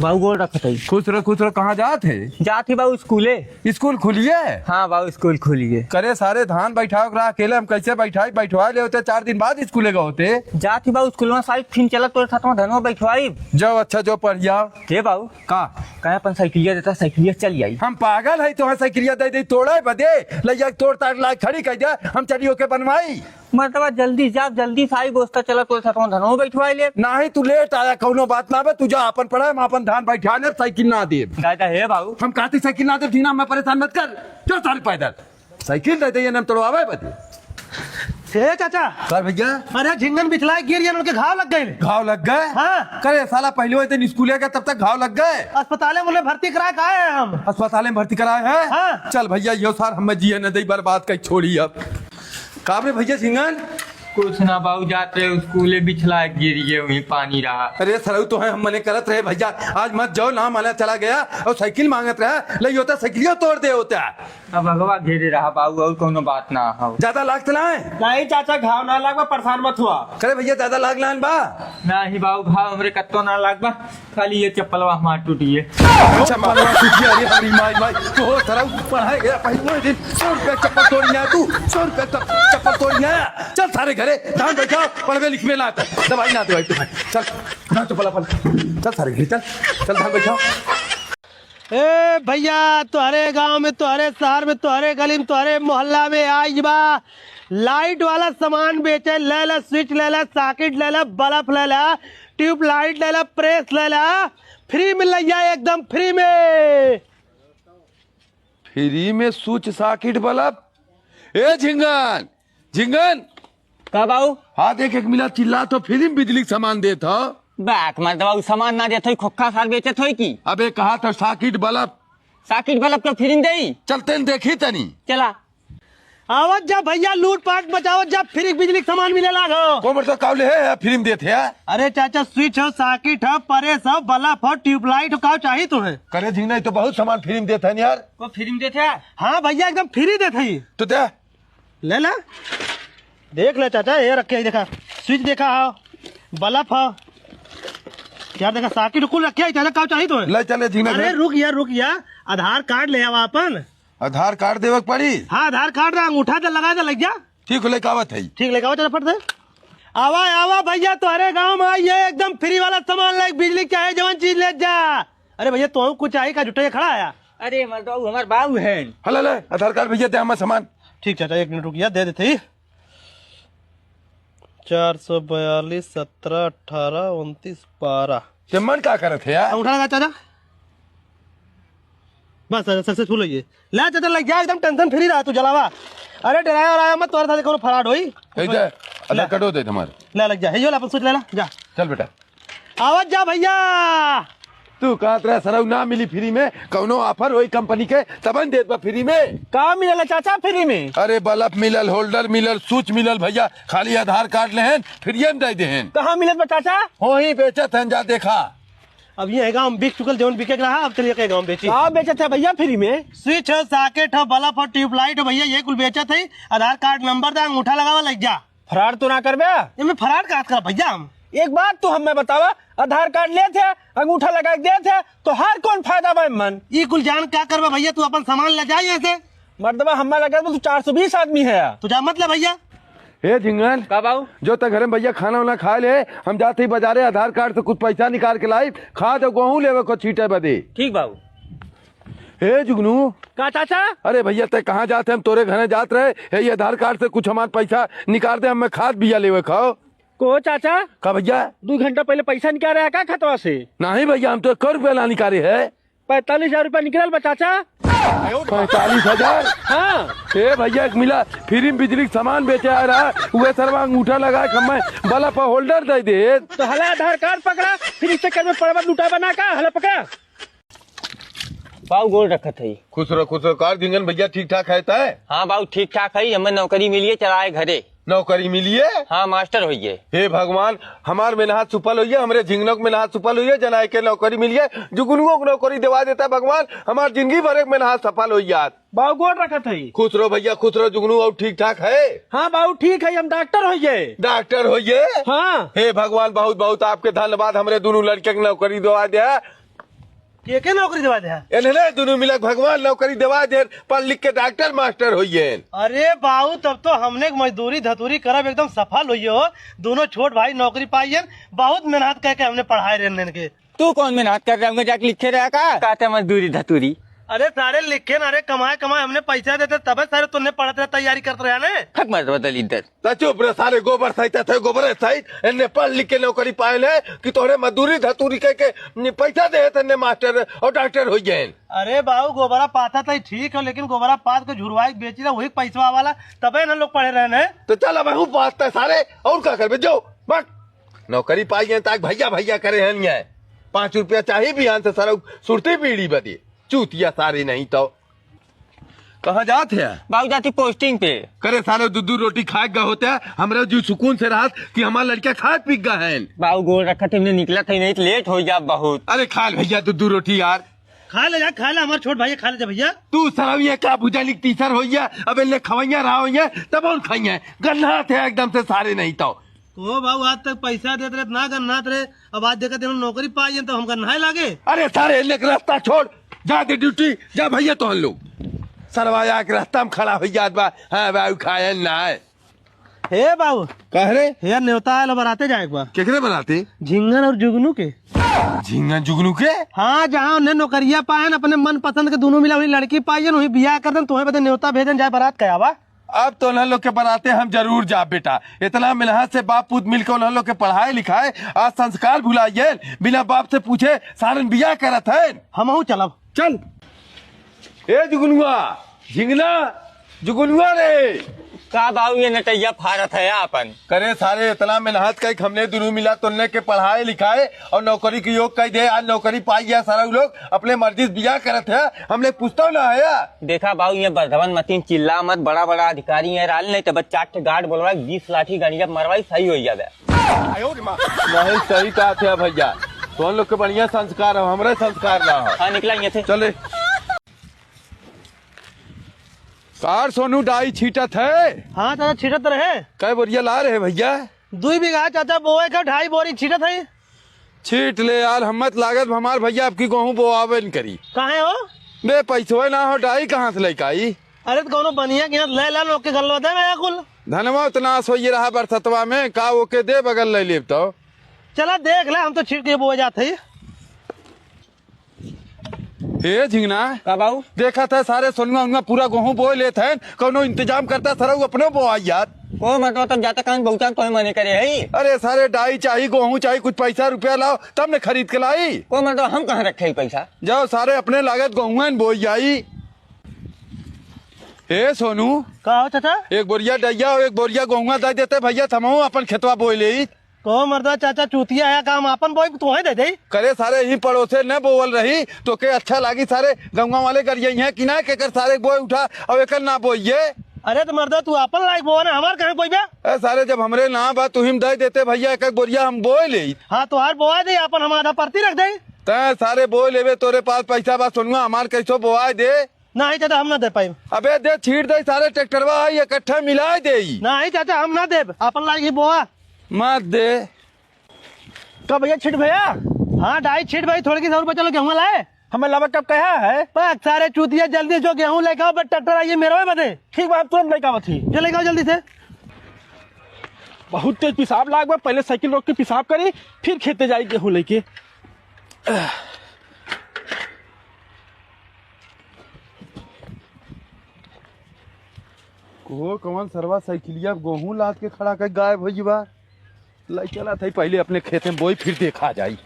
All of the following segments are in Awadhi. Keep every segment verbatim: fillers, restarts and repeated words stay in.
बाबू गोड़ रखत हई। खुश रहो, खुश रहो। कहाँ जात है? जात ही बाबू स्कूले। स्कूल खुलिए? हाँ बाबू, स्कूल खुलिए। करे सारे धान बैठाओ के रहा अकेले, हम कैसे बैठाई? बैठवा ले होते, चार दिन बाद स्कूले गए होते। जात ही बाबू स्कूल में साइड फिन चलत तोरे साथ में धनवा बैठवाई। जाओ, अच्छा जो पढ़ जाओ। हे बाबू। का? कहे अपन साइकिलिया देता, साइकिलिया चल जाई। हम पागल है, तोहे साइकिलिया दे दे तोड़े बदे? लइया के तोड़ ताड़ ला खड़ी कर दे, हम चली ओके बनवाई। मतलब जल्दी जा, जल्दी से आई, गोस्ता चला, तोरे साथ में धनवा बैठवाई ले। नाही, तू लेट आया, कौनो बात ना बे, तू जा अपन पढ़ाई, हम अपन धान बैठा ले, साइकिल ना दे। दादा, हे बाबू। हम कहते साइकिल ना दे, जीना मैं परेशान मत कर, चल सारे पैदल। साइकिल दे दे, ये नाम तोड़वावे बदे। हे चाचा। का भैया? अरे झिंगन बिछलाए गिर गए, उनके घाव लग गए। घाव लग गए? हाँ। करे साला पहले दिन स्कूले गए तब तक घाव लग गए। अस्पताले में उन्हें भर्ती कराए का आए हैं हम। अस्पताले में भर्ती कराए हैं? हाँ। चल भैया, यो सार हमें जिए न दे, बर्बाद कर छोड़ी अब। का रे भैया झिंगन? कुछ ना बाबू, जात रहे स्कूले, बिछला गिर गए, वहीं पानी रहा। अरे सरऊ तो है, हम मने करत रहे भैया, आज मत जाओ, ना माना चला गया और साइकिल मांगत रहा, ले होता साइकिलियो तोड़ दे होता। अब अगवा घेरे रहा बाबू, और कौनो बात ना हो। ज्यादा लागत ना है? नहीं चाचा, घाव ना लागबा, परेशान मत हुआ। करे भैया, ज्यादा लाग लान बा? नहीं बाबू, घाव हमरे कत्तो ना लागबा, खाली ये चप्पलवा हमार टूटी है। चप्पलवा टूटी है? अरे हमारी माई, माई, तो हो सरऊ पढ़ाई गया पहले दिन, सौ रुपया चप्पल तोड़ लिया तू, सौ रुपया चप-, चप्पल तोड़ लिया। चल सारे घरे, धान बैठा, पढ़वे लिखवे ना आता, दवाई ना दवाई तुम्हें। चल, ना चप्पल अपन, चल सारे घरे, चल, चल धान बैठा। ए भैया, तोहरे गांव में, तोहरे शहर में, तोहरे गली में, तोहरे मोहल्ला में आइज बा लाइट वाला सामान बेचे, ले ला, स्विच ले ला, सॉकेट ले ला, बल्ब ले ला, ट्यूब लाइट ले ला, प्रेस ले ला, फ्री में लइया, एकदम फ्री में। फ्री में स्विच, सॉकेट, बल्ब? ए झिंगन, झिंगन। का बाऊ? हाँ देख, एक मिला चिल्ला तो फ्री में बिजली के सामान देत हो। बाक मर्दवा, उ सामान ना देत होई, खोखा सार बेचत होई की? अबे कहा तो साकिट बल्ब। साकिट बल्ब के फ्री में देई? चलते न देखी तनी। चला। आवत जा भैया, लूट पाट मचावत जा, फ्री बिजली के सामान मिले लागो। को मर्दवा काव ले है, फ्री में देत है? अरे चाचा, स्विच हो, साकिट हो, परेस हो, बल्ब हो, ट्यूबलाइट हो, काव चाही तुम्हें? करे झिंगना, ई तो बहुत सामान फ्री में देत है यार। को फ्री में देत है? हाँ भैया, एकदम फ्री देत है। तो दे। ले ला, देख ले चाचा, ये रखे है, देखा, स्विच देखा हो, बल्ब हो, यार देखा, साकिट कुल रखे है चाचा, का चाही तुम्हें? ले चले झिंगना अरे घर। रुक यार, रुक यार, आधार कार्ड ले आवा अपन। आधार कार्ड देवे के पड़ी? हाँ, आधार कार्ड दे, अंगूठा दे, लगा दे, लग जा। ठीक हो, लेके आवत है। ठीक, लेके आवा चाचा, फट से। आवा, आवा भैया, तोहरे गाँव में आइए, एकदम फ्री वाला सामान लाइक, बिजली चाहे जवन चीज ले जा। अरे भैया, तोहू कुछ चाही का, जुटे खड़ा आया? अरे मर्दवा, उ हमार बाऊ हैं। हला ले, आधार कार्ड भैया दे हमार सामान। ठीक चाचा, एक मिनट रुकिया, दे देते ही। चार सौ बयालीस, सत्रह, अठारह, उनतीस, बारह। ते मन का करत है यार? अंगूठा लगा चाचा। बस चाचा, सक्सेसफुल हो गई। ले चाचा, लग जा, एकदम टेंशन फ्री रहा तू, जलावा। अरे ड्राइवर आया मत, तोरे साथ कोनो फ्रॉड होई। कही दे, आधार ले। कार्डो दे तुम्हारे। ले, लग जा, हे यो ले, अपन स्विच ले ला, जा। चल बेटा। आवत जा भैया। तू कहत रहे सरऊ ना मिली फ्री में, कौनो ऑफर होई कंपनी के, तबन देत बा फ्री में। का मिलेला चाचा फ्री में? अरे बल्ब मिलल, होल्डर मिलल, स्विच मिलल भैया, खाली आधार कार्ड लेहन, फ्री में दे देहन। कहाँ मिलत बा चाचा? वहीं बेचत हन, जा देखा। अब ये गाँव बिक चुकल, जौन बिके के रहा, अब चलिए के गाँव बेची। का बेचत है भैया फ्री में? स्विच हो, सॉकेट हो, बल्ब हो, ट्यूबलाइट हो भैया, ये कुल बेचत है। आधार कार्ड नंबर दे, अंगूठा लगावा, लग जा। फ्रॉड तो ना करबे? एमे फ्रॉड का बात करा भैया हम? एक बात तू हमें बतावा, आधार कार्ड लेत है, अंगूठा लगा के देत है, तो हर कौन फायदा बा मन? ई कुल जान क्या करबे भैया, तू अपन सामान ले जा यहाँ से। मर्दवा, हमें लगा तू चार सौ बीस आदमी है। तो जा मत ले भैया। हे झिंगन, का बाऊ? जो त घरे में भैया खाना वाना खा ले, हम जाते ही बाजारे आधार कार्ड से कुछ पैसा निकाल के लाई, खाद और गेहूं लेवे को छींटे बदे। ठीक बाऊ। हे जुगनू। का चाचा? अरे भैया, ते कहाँ जात है? हम तोरे घरे जात रहे। हे, ये आधार कार्ड से कुछ हमार पैसा निकाल दे, हमें खाद बिया लेवे खाओ। को चाचा? का भैया? दो घंटा पहले पैसा निकाल रहा का खतवा से? नहीं भैया, हम तो एक रुपया ना निकाले है। पैंतालीस हजार रुपया निकलल बा चाचा। पैंतालीस हजार? हाँ। ए भैया, एक मिला फ्री में बिजली के सामान बेचे आ रहा, उहे सरवा अंगूठा लगा के हमें बल्ब पर होल्डर दे दे। तो हला आधार कार्ड पकड़ा, फिर इस चक्कर में पड़बा लुटाबा ना का? हला पकड़ा। बाऊ गोड़ रखत है। खुश रहो, खुश रहो। कार झिंगन भैया ठीक ठाक है तय? हाँ बाऊ ठीक ठाक है, हमें नौकरी मिली है, चलाए घरे। नौकरी मिली है? हाँ मास्टर होइए। हे भगवान, हमार मेहनत सफल होइए, हमरे झिंगनों के मेहनत सफल होइए, जनाए के नौकरी मिली है, जुगनुओं को नौकरी दिवा देता है भगवान, हमार जिंदगी भर एक मेहनत सफल होइए आज। बाऊ गोड़ रखत है। खुश रहो भैया, खुश रहो जुगनू, और ठीक ठाक है? हाँ बाऊ ठीक है, हम डॉक्टर होइए। डॉक्टर होइए? हाँ। हे भगवान, बहुत बहुत आपके धन्यवाद, हमरे दोनों लड़के के नौकरी दिवा दिया। एके नौकरी देवा दे है? इन्हने दुनू मिलक भगवान नौकरी देवा दे, पढ़ लिख के डॉक्टर मास्टर होइए। अरे बाऊ, तब तो हमने मजदूरी धतूरी करब एकदम सफल होइए हो। दोनों छोट भाई नौकरी पाइए, बहुत मेहनत करके हमने पढ़ाए रहे इनके। तू कौन मेहनत कर रहा हूँ, जाके लिखे रहा का? कहते मजदूरी धतूरी। अरे सारे लिखे ना रे, कमाए कमाए हमने पैसा देते, तबे सारे तुन्ने पढ़त रहे, तैयारी करत रहे ने। हक मत बदल इधर। त चुप रे सारे, गोबर सहित थे, गोबर सहित। इन्ने पढ़ लिख के नौकरी पाए ले कि तोहरे मजदूरी धतूरी कह के पैसा दे थे, इन्ने मास्टर और डॉक्टर हो गए। अरे बाऊ, गोबरा पाथा तो ठीक हो, लेकिन गोबरा पाथ के झुरवाई बेची रहे, वही पैसवा वाला, तबे ना लोग पढ़े रहे ने। तो चल अब हूँ पाथ सारे, और का करबे, जो बट नौकरी पाई है ताक भैया भैया करे हैं नहीं। पाँच रुपया चाही बिहान से सारा सुरती बीड़ी बदी। चूतिया सारी नहीं तो। कहाँ जात है? बाबू जाती पोस्टिंग पे। करे सारे दू दू रोटी खाए गा होते हैं, हमरे जो सुकून से रहत कि हमार लड़का खाए पी गा है। बाबू गोड़ रखत हमने निकलत है नहीं तो लेट हो जा बहुत। अरे खा ले भैया दू दू रोटी यार। खा ले जा, खा ले, हमार छोट भाई खा ले जा भैया। तू सरव ये का भुजा लिख तीसर होइया, अब इन्हें खवैया रहा होइया, तब उन खाइया। गन्ना थे एकदम से सारे नहीं तो। ओ बाबू, आज तक पैसा देत रहे, ना गन्नात रहे, अब आज देखत रहे नौकरी पाई है, तो हम गन्नाए लागे। अरे सारे, इन्हें एक रास्ता छोड़, जा दे ड्यूटी, जा भैया तोहन लोग। सरवाया एक रास्ता में खड़ा हो जात बा, हाँ बाबू खाए ना है। हे बाबू। कह रे? हे यार, नेवता आयल बराते जाए के बा। केकरे बराते? झिंगन और जुगनू के। झिंगन जुगनू के? हाँ, जहाँ उन्हें नौकरिया पायन, अपने मन पसंद के दोनों मिला हुई लड़की पाइयन, वही बियाह कर देन, तुम्हें बदे नेवता भेजन जाए बरात कया बा। अब तो उन्हन लोग के बराते हम जरूर जाब बेटा। इतना मेहनत से बाप पूत मिलके उन्हन लोग के पढ़ाए लिखाए, आज संस्कार भुलाइए, बिना बाप से पूछे सारन बियाह करत हैं। हमहू चलब। चल। ए जुगनुआ, झिंगना, जुगनुआ रे। का बाऊ ये नटैया फारत है आपन? करे सारे इतना मेहनत कई हमने दुनू मिला तुन्ने के पढ़ाए लिखाए और नौकरी के योग कई दे। आज नौकरी पाई गया सारा उ लोग अपने मर्जी से बियाह करत है, हमने पूछता ना है। देखा बाऊ, ये बर्धवन मतीन चिल्ला मत, बड़ा बड़ा अधिकारी है राल, नहीं तो बस चार ठे गार्ड बोलवाई, बीस लाठी गणिया मरवाई, सही हो जावे। नहीं सही कहा थे भैया, तो हम लोग के बढ़िया संस्कार है, हमरे संस्कार ना हो। हाँ निकला ये थे। चले। सार सोनू डाई छीटत है। हाँ चाचा छीटत रहे। कै बोरिया ला रहे भैया? दुई बीघा चाचा बोए का ढाई बोरी छीटत है। छीट ले यार, हम मत लागत हमार भैया आपकी गेहूं बोआवे न करी। काहे हो? बे पैसवे ना हो, डाई कहाँ से लेके आई? अरे तो कौनो बनिया के यहाँ ले ला, लोग के गलवा दे मेरा कुल। धनवा उतना सो ये रहा बरसतवा में, का ओके दे बगल ले लेब तो। चला देख ले, हम तो छीट के बोए जात है। हे झिंगना। का बाऊ? देखत है सारे सोनुआ उनुआ पूरा गेहूं बोए लेत हैं, कौनो इंतजाम करता सरऊ अपने बोआई यार। को मतलब तब जाता कहाँ बहुतान कोई मने करे है? अरे सारे डाई चाही, गेहूं चाही, कुछ पैसा रुपया लाओ तब ने खरीद के लाई। को मतलब हम कहाँ रखे ही पैसा? जाओ सारे अपने लागत गेहूं बोई जाई। हे सोनू। का हो चाचा? एक बोरिया डैया और एक बोरिया गेहुआ दे देते भैया, त हमहू अपन खेतवा बोए लेई। कहो मर्दा, चाचा चूतिया है, का हम आपन बोई तोहे दे देई? करे सारे ही पड़ोसे न बोवल रही, तो के अच्छा लागी सारे गौवा वाले गरिया हैं कि ना, के कर सारे बोए उठा और एकर ना बोइए। अरे तो मर्दा तू आपन लायक बोवा ना, हमार कहे बोइबे? ए सारे जब हमरे ना बा तू ही दे देते भैया, एक एक बोरिया हम बोए लेई। हाँ तोहार बोआ दे, आपन हम आधा परती रख देई। तै सारे बोए लेबे, तोरे पास पैसा बा सोनुआ, हमार कैसो बोआ दे। नाही चाचा, हम ना दे पाइब। अबे दे, छीट दे, सारे ट्रैक्टरवा है, इकट्ठा मिलाए देई। नाही चाचा, हम ना देब, आपन लायक ही बोआ। मत दे। का भैया, छीट भैया? हाँ, डाई छीट भाई, थोड़की सा और बचल गेहुआ लाए। हमें लावे कब कहा है? पक सारे चूतिया, जल्दी जो गेहूं लेके आओ, बस ट्रैक्टर आइए मेरे बदे। ठीक बा, हम तुरंत लेके आवत ही। जो लेके आओ जल्दी से। बहुत तेज पेशाब लाग बा, पहले साइकिल रोक के पेशाब करी, फिर खेते जाई गेहूं लेके। को कौन सरवा साइकिलिया पे गेहूं लाद के खड़ा कर गायब हो बा? लाई चला था पहले अपने खेत में बोई, फिर देखा जाई।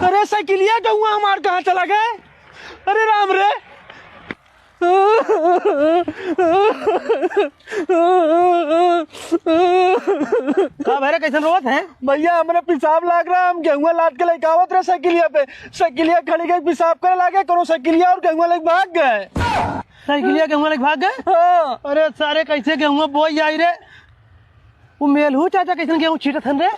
अरे साइकिलिया गेहुआ हमार कहाँ चला गए? अरे राम रे। का भैरा, कैसन रोवत है? भैया, हमरे पेशाब लाग रहा, हम गेहुआ लाद के लेके आवत रहे साइकिलिया पे, साइकिलिया खड़ी गई, पेशाब करे लागे, कोनो साइकिलिया और गेहुआ लेके भाग गए। साइकिलिया गेहुआ लेके भाग गए? हाँ। अरे सारे, कैसे गेहुआ बोई जाई रे? वो मेलहू चाचा कैसन गेहूं छीटत हन रे?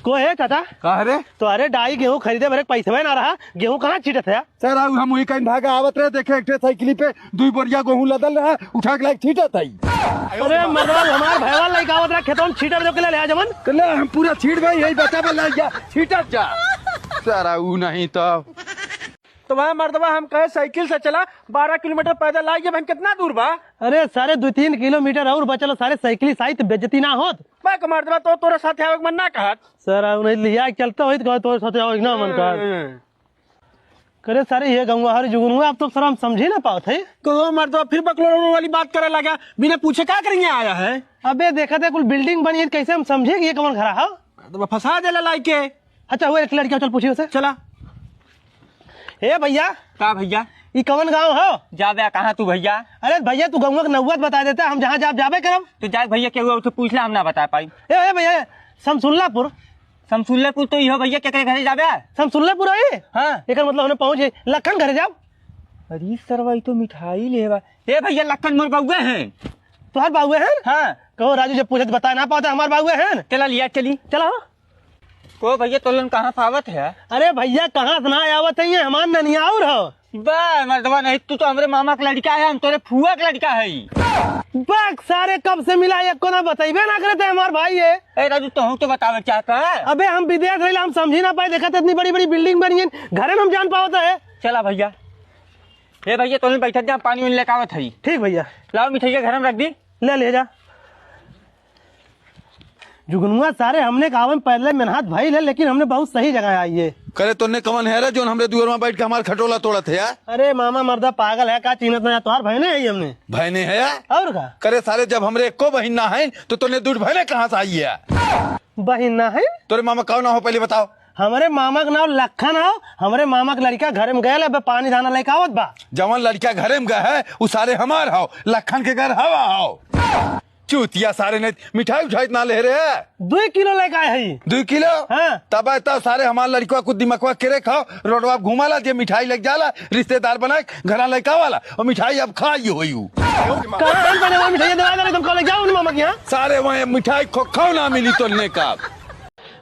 को है चाचा? का रे? तो अरे डाई गेहूं खरीदे बरे पैसवे ना रहा, गेहूं कहाँ छीटत है? सर, अब हम वही कहीं भागा आवत रहे, देखे एक ठे साइकिल पे दुई बोरिया गेहूं लदल रहा, उठा के लाइक छीटत है। अरे मर्दवा, हमार भैया लइका आवत रहा, खेतवा में छींटर जो के ले, ले आ जवन। तो ले, हम पूरा छींट भाई, यही बचा बा, ले जा, छींटत जा। सारा ऊ नहीं तो। तो वह मर्दवा हम कहे साइकिल से चला, बारह किलोमीटर पैदल आई, ये बहन कितना दूर बा? अरे सारे दो तीन किलोमीटर और बचल, सारे साइकिल से आई तो बेइज्जती ना होत। बक मर्दवा, तो तोरे साथ आवे के मन ना कहत। सारा ऊ नहीं लिया चलता होई तो कहो तोरे साथ आवे के ना मन कहत। हम्म। करे सारे ये गंगवा हरी जुगनुआ, अब तो सारा हम समझी ना पावत है। कहो मर्दवा, फिर बकलोल वाली बात करे लगा, बिना पूछे का करेंगे आया है? अबे देखत है कुल बिल्डिंग बनी है, कैसे हम समझे कि ये कौन घरा है? मर्दवा फंसा देला लाइके। अच्छा, वो एक लड़किया, चल पूछिए उसे। चला। ए भैया। का भैया? ई कवन गाँव हो? जाबे कहाँ तू भैया? अरे भैया, तू गौवा के नौवा त बता देता, हम जहाँ जाब जाबे करब। तू जाए भैया, केहू और से पूछ ले, हम ना बता पाई। ए, ए भैया, समसुल्लापुर। समसुल्लापुर तो इहो भैया, केकरे घरे जाबे? समसुल्लापुर आई? हाँ। एकर मतलब हमने पहुँच गए, लखन घरे जाब। अरे सरवा, ई तो मिठाई ले बा। ए भैया, लखन मोर बउए हैं। तोहार बाउए हैं? हाँ। कहो राजू, जब पूछे तो बता ना पावत है, हमार बाउए हैं। चला लिया चली। चला हो। को भैया, तोलन कहाँ से आवत है? अरे भैया, कहाँ से ना आवत है, ये हमार ननियाउर हो। बा मर्दवा नहीं, तू तो हमरे मामा के लड़का है, हम तोरे फुआ के लड़का है। बक सारे, कब से मिला, एको ना बतइबे ना करते हमार भाई है। ए राजू, तोहू तो बतावे चाहता है। अबे हम विदेश रहिला, हम समझी ना पाए, देखत इतनी बड़ी बड़ी बिल्डिंग बनी है, घरे में हम जान पावत है। चला भैया। ए भैया, तोलन बैठत जा, पानी उनी लेके आवत है। ठीक भैया। लाओ मिठाई के घर में रख दी। ले ले जा। जुगनुआ सारे, हमने गाँव में पहले मेहनत भइल है, लेकिन हमने बहुत सही जगह आई है। करे तोने कवन है रे, जोन हमरे दुअर में बैठ के हमार खटोला तोड़त है यार? अरे मामा मर्दा पागल है का, चिन्हत ना तोहार बहने है हमने। बहने है यार? और का? करे सारे, जब हमरे एको बहिन ना है तो तोने दूठ बहने कहाँ से आई है? बहिन ना है? तोरे मामा का नाम हो पहले बताओ। हमरे मामा का नाम लखन हो, हमरे मामा के लड़का घरे में गयल, अब पानी धाना लेके आवत बा। जवन लड़का घरे में गए है, उ सारे हमार हो, लखन के घर हवा हो। चूतिया सारे ने मिठाई उठाई ना ले रहे। दुई किलो लेके आए हई। दुई किलो? हाँ। तब तो सारे हमार लड़कवा कुछ दिमकवा केरे खाओ, रोडवा घुमाला, जे मिठाई लेके जाला, रिश्तेदार बनाए, घरा लेके आवाला, और मिठाई अब खाई होई उ। कहाँ हम बने वहाँ मिठाई देवा दे, तुम कॉलेज जाओ ना मामा के यहाँ। सारे वहाँ मिठाई खो खाओ ना मिली तो ने का।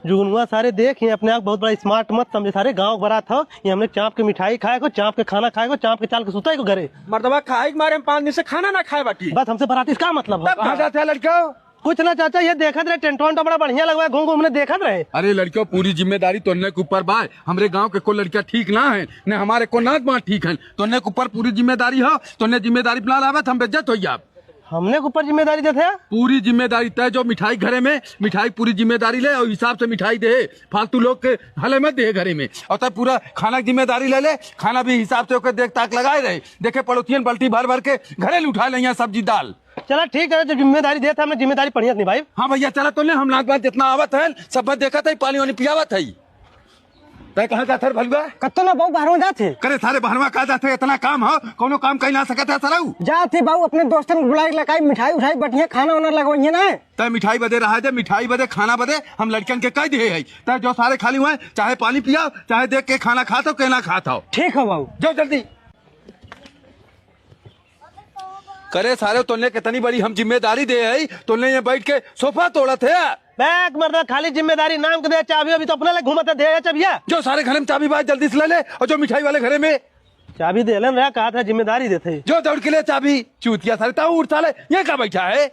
जुगनुआ सारे देख, ये अपने आप बहुत बड़ा smart मत समझे, सारे गाँव के बारात हो, ये हमने चाँप के मिठाई खाए को, चाँप के खाना खाए को, चाँप के चाल के सुताए को घरे। मर्दवा खाए के मारे हम पाँच दिन से खाना ना खाए बाटी। बस हमसे बाराती से का मतलब हो? तब कहाँ का? जाते हैं लड़का? कुछ ना चाचा, ये देखत रहे, टेंटवा वेंटवा बड़ा बढ़िया लगवा है, घूम घूम ने देखत रहे। अरे लड़कियों, पूरी जिम्मेदारी तोन्ने के ऊपर बा। हमरे गाँव के को लड़का ठीक ना है, न हमारे को नात बात ठीक है। तोन्ने के ऊपर पूरी जिम्मेदारी हो, तोन्ने जिम्मेदारी पे ना लावे तो हम बेइज्जत हो जाब। हमने के ऊपर जिम्मेदारी देते हैं? पूरी जिम्मेदारी तय जो मिठाई घरे में, मिठाई पूरी जिम्मेदारी ले और हिसाब से मिठाई दे, फालतू लोग के हले मत दे घरे में। और तय पूरा खाना की जिम्मेदारी ले ले, खाना भी हिसाब से ओके देख ताक लगाए रहे। देखे पड़ोसियन बाल्टी भर भर के घरे ले उठा ले यहाँ सब्जी दाल। चला ठीक है, जब जिम्मेदारी देते हमने जिम्मेदारी बढ़िया से निभाई। हाँ भैया, चला तो ले, हम नाच बात जितना आवत है सब बात देखत है, पानी वानी पियावत है। तय कहाँ जात है रे भलुआ? कत्तो ना बाबू, बहरवा जात है। करे सारे बहरवा का जात है, इतना काम हो, कोनो काम कहीं ना सकत है सरऊ। जात है बाबू, अपने दोस्तन के बुलाए के लकाई, मिठाई उठाई बढ़िया खाना वाना लगवाइए ना। तय मिठाई बदे रहा दे, मिठाई बदे, खाना बदे हम लड़कन के कह दिए है। तय जो सारे खाली हुए, चाहे पानी पियाओ, चाहे देख के खाना खात हो, के ना खात हो। ठीक हो बाबू। जाओ जल्दी। करे सारे, तोन्ने कितनी बड़ी हम जिम्मेदारी दे है, तोन्ने ये बैठ के सोफा तोड़त है। बैक मर्दवा, खाली जिम्मेदारी नाम के दे, चाबी अभी तो अपने ले घूमत है, दे चाबिया। जो सारे घरे में चाबी बा, जल्दी से ले ले, और जो मिठाई वाले घरे में। चाबी दे लेन रहा, कहा था जिम्मेदारी देते। जो दौड़ के ले चाबी, चूतिया सारे, ताऊ उठ साले, ये का बैठा है?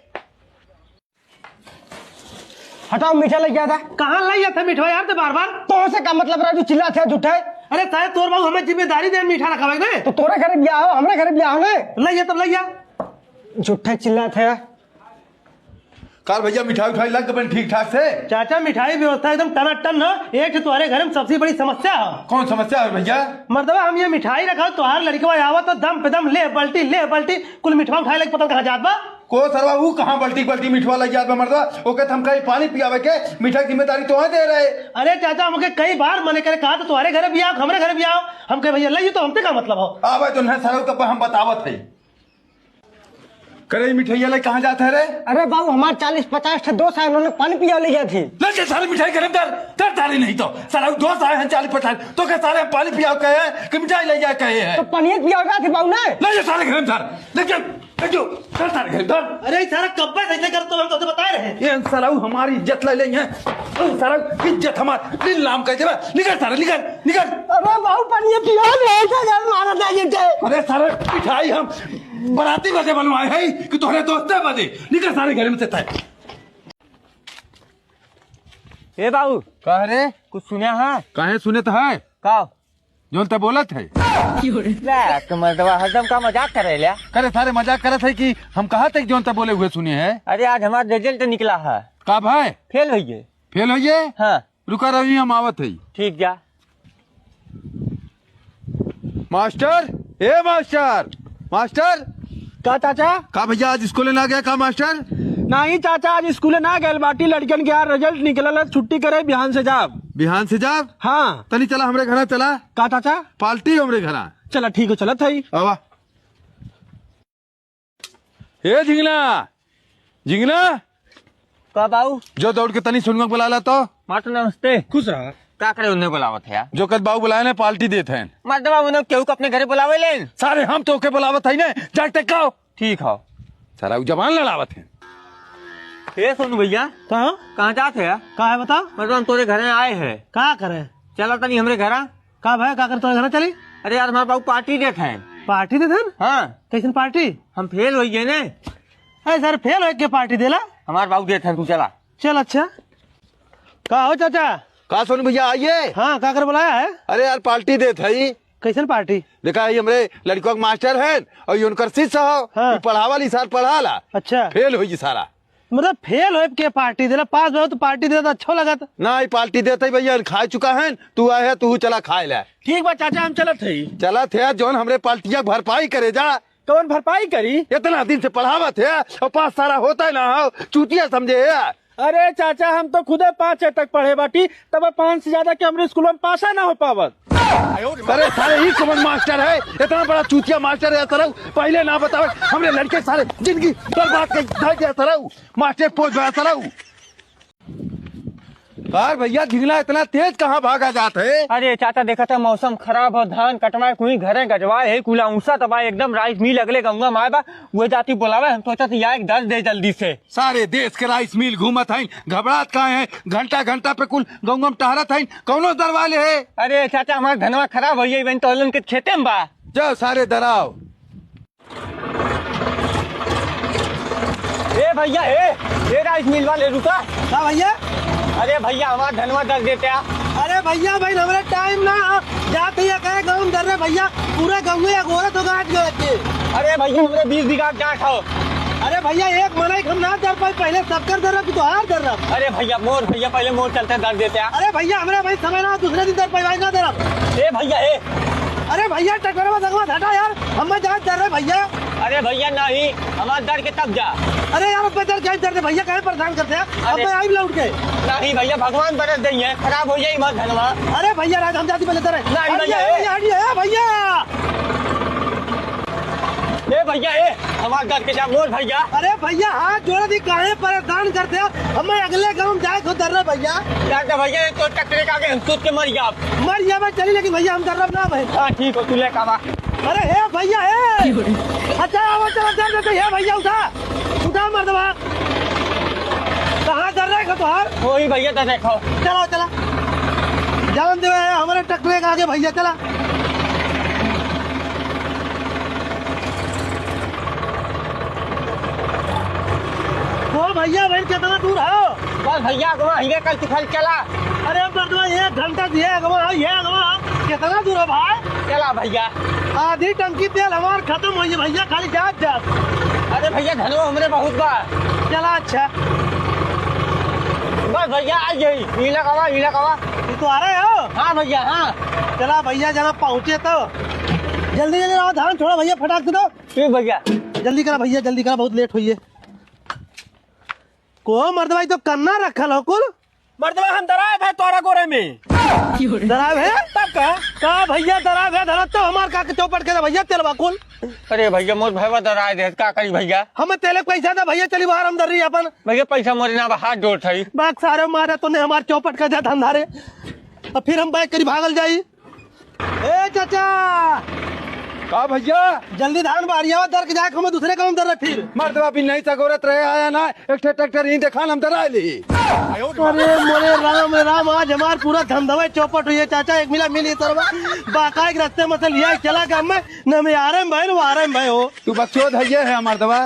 हटाओ, मीठा लग गया था। कहाँ लग गया था मीठा यार, ते बार बार? तो से का मतलब रहा, जो चिल्लात है, झूठा है? अरे सारे, तोर बाबू हमें जिम्मेदारी दे, मीठा रखा भाई ने। तो तोरे घरे बियाह हो, हमरे घरे बियाह हो ने। लग गया, तब लग गया। झूठा चिल्लात है। काल भैया, मिठाई उठाई लग गए ठीक ठाक से? चाचा, मिठाई व्यवस्था एकदम टनाटन है। एक ठे तुम्हारे घर में सबसे बड़ी समस्या है। कौन समस्या है भैया? मर्दवा, हम ये मिठाई रखा, तुम्हार लड़कवा आवा तो दम पे दम ले बल्टी, ले बल्टी, कुल मिठवा उठाए लग पता कहाँ जात बा। को सरवा, ऊ कहाँ बल्टी बल्टी मिठवा लग जात बा मर्दवा? ओके त हम कहीं पानी पियावे के, मिठाई जिम्मेदारी तो दे रहे। अरे चाचा, हमके कई बार मने करे, कहा तो तुम्हारे घरे भी आओ, हमरे घरे भी आओ। हम कहे, "भैया, लइयो तो हमसे का मतलब हो?" आवे तो नहीं सरऊ, तब हम बतावत है। करे, ई मिठाइया ले कहाँ जात है रे? अरे बाबू, हमार चालीस पचास ठे दोस्त आए, उन्होंने पानी पिया ले गया थे। ले के सारे मिठाई घरे में धर, धर सारे, नहीं तो सारे दोस्त आए हैं चालीस पचास, तो के सारे पानी पियाओ कहे हैं कि मिठाई ले जा कहे हैं? तो पानी पिया रहा थे बाबू ने। ले जा सारे घरे में धर, ले जा, ले जा, धर सारे घरे में धर। अरे, ई सारा कब्बे से ऐसे कर तो हम तो बता रहे हैं। ये सारा हमारी इज्जत ले लेंगे, सारा इज्जत हमार नीलाम कर देबे। निकल सारे, निकल, निकल। अरे बाबू, पानी पिया ले, ऐसा यार मारा था ये। अरे सारे मिठाई हम बराती बदे बनवाए है कि तोहरे दोस्ते बदे? निकल सारे घर में से तय। ए बाबू, का रे? कुछ सुने है? काहे सुने त है? का? जौन त बोलत है। ले, तो मर्दवा हरदम का मजाक करे ल्या? करे सारे मजाक करत है कि हम कहा तक जौन त बोले हुए सुने है? अरे, आज हमार result निकला है। का भाई? Fail होइए। Fail होइए? हाँ। रुका रही, हम आवत है। ठीक जा। मास्टर, ए मास्टर, मास्टर। का चाचा? का भैया आज स्कूले ना गया का मास्टर? नहीं चाचा, आज स्कूले ना गए बाटी, लड़कन के यार result निकलल है, छुट्टी करे, बिहान से जाब। बिहान से जाब? हाँ। तनी चला हमरे घरा चला। का चाचा? Party हमरे घरा। चला ठीक हो, चलत है। आवा। ए झिंगना, झिंगना। का बाऊ? जो दौड़ के तनी सोनुआ के बुला ला तो। मास्टर नमस्ते। खुश रहा। का करे उन्हें बुलावत है यार? जो कद बाऊ बुलाए ने party देत हैं। मतलब उन्हें केहू को अपने घरे बुलावे लेन? सारे हम तो ओके बुलावत है ने, जाके टेकाओ। ठीक हो। सारा उ जबान लड़ावत है। ए सोनू भैया। का? कहाँ जात है यार? का है बता? मतलब हम तोरे घरे आए हैं। का करे? चला तनी हमरे घरा। का भाई, का कर तोरे घरा चली? अरे यार, हमार बाबू party देत हैं। Party देत हैं? हाँ। कैसन party? हम fail होइए ने। अरे सर, fail होए के party देला? हमार बाबू देत हैं, तू चला। चल अच्छा। का हो चाचा? का सोनू भैया आइए। हाँ, का कर बुलाया है? अरे यार, party देत है। कैसन party? देखा है, हमरे लड़कों के मास्टर हैं और ये उनकर शिष्य हो। हाँ। ये पढ़ावा ली सार पढ़ाला। अच्छा। Fail होई सारा। मतलब fail होए के party देला, pass हो तो party देता तो अच्छो लगत। ना, ई party देते ही भैया, खा चुका है, तू आए है, तू चला खाए ले। ठीक बा चाचा, हम चलत हई। चलत है, जौन हमरे पार्टिया के भरपाई करे जा। कौन भरपाई करी? इतना दिन से पढ़ावत है और पास सारा होता है ना हो, चूतिया समझे है। अरे चाचा, हम तो खुदे पाँच तक पढ़े बाटी, तब पाँच से ज्यादा के हमरे स्कूल में पासा ना हो पावत। अरे सारे, ई कौन मास्टर है? इतना बड़ा चूतिया मास्टर है सरऊ, पहले ना बतावे, हमरे लड़के सारे जिंदगी बर्बाद कर धर दिया सरऊ, मास्टर पोज भया सरऊ। यार भैया, झिंगला इतना तेज कहाँ भागा जात है? अरे चाचा, देखा था मौसम खराब हो, धान कटवाए, कोई घरे गजवाए है, कुला ऊंसा तबाए, एकदम राइस मिल अगले गंगा माए बा, वो जाती बोलावे, हम सोचा था यहाँ एक दर्द दे जल्दी से। सारे देश के राइस मिल घूमत हईन, घबरात काहे हैं? घंटा घंटा पे कुल गौंगम टहरत हईन, कौनो दरवाले है? अरे चाचा, हमार धनवा खराब होइए, इवन तो उलन के खेते में बा। जाओ सारे दराव। ए भैया, ए, ए राइस मिल वाले, रुका। का भैया? अरे भैया, हमार धनवा दर देते आ। अरे भैया, भाई, हमरा टाइम ना, जात ही कहे गाँव में दर रहे भैया, पूरा गाँव में अगोरत होगा आज गए के। अरे भैया, हमरे बीस बीघा जाट हो। अरे भैया, एक मनई के हम ना दर पाई, पहले सबकर दर रहा, तू तो हार दर रहा। अरे भैया, मोर भैया, पहले मोर चलते दर देते आ। अरे भैया, हमरे भाई समय ना, दूसरे दिन दर पाई, भाई ना दर रहा। ए भैया, ए। अरे भैया, ट्रैक्टर में दरवा हटा यार, हम जात दर रहे भैया। अरे भैया, नहीं, हमार दर के तब जा। अरे यार, अब दर क्या दर दे भैया, काहे परेशान करते हैं? अब अरे। मैं आई लौट के। नहीं भैया, भगवान बरस दे, ये खराब हो जाई मत धनवा। अरे भैया, राज हम जाती पहले दर है। नहीं हट भैया, जा, ए। भैया, हट जा, ए भैया। ए भैया, ए, हमार दर के जा, मोर भैया। अरे भैया, हाथ जोड़े दी, काहे परेशान करते हैं? हमें अगले गाँव जाए को दर रहे भैया। यार तो भैया, ये तो टकरे का आगे हम सूत के मर गया। मर गया मैं चली, लेकिन भैया हम दर रहे ना भाई। हाँ, ठीक हो, तू ले कावा। अरे हे भैया, हे। अच्छा, आओ, चलो, चल, चल, चल, हे भैया, उठा। उठा, मर्दवा। कहाँ दर रहे हो तुहार? वही भैया, तो देखो। चला, चला। जान देवे, हमारे टकरे का आगे भैया, चला। ओ भैया, भाई, कितना दूर है? बस भैया, अगवा highway कल तिखल चला। अरे मर्दवा, एक घंटा दिए अगवा, ये अगवा, कितना दूर है भाई? चला भैया। आधी टंकी तेल हमार खत्म होई है भैया, खाली जात जात। अरे भैया, धनवा हमरे बहुत बा। चला अच्छा। बस भैया, आ जाई। इला कवा, इला कवा। तू तो आ रहे हो? हाँ भैया, हाँ। चला भैया, जरा पहुँचे तो। जल्दी जल्दी आओ, धान छोड़ा भैया, फटाक से दो। ठीक भैया। जल्दी करा भैया, जल्दी करा, बहुत लेट होई है। को मर्दवा, ई तो कन्ना रखल हो कुल। मर्दवा, हम दराए भए तोरा गोरे में। दराए भए? तब का? का भैया दराए भए, धरत तो हमार का के चौपट के दे भैया, तेलवा कुल। अरे भैया, मोर भैया दराए दे, का करी भैया? हम तेले पैसा दे भैया, चली बाहर हम दर रही अपन। भैया, पैसा मोरे ना बा, हाथ जोड़ थाई। बाग सारे मारे तूने हमार चौपट का दे धंधा रे। अब फिर हम बैक करी भागल जाई। ए चाचा! का भैया? जल्दी धान बारियावा दर के जाए, हमें दूसरे काम दर रहे फिर। मर्दवा भी नहीं सगोरत रहे आया ना, एक ठे ट्रैक्टर ही देखा, हम दराए ली। अरे मोरे राम रे राम, आज हमार पूरा धंधवा चौपट हुई है चाचा। एक मिला मिली सरवा बाकाए के रस्ते में से लिया चला गया मैं, न मैं आरे में भाई, न आरे में भाई हो। तू बकचोद है, ये है हमार दवा।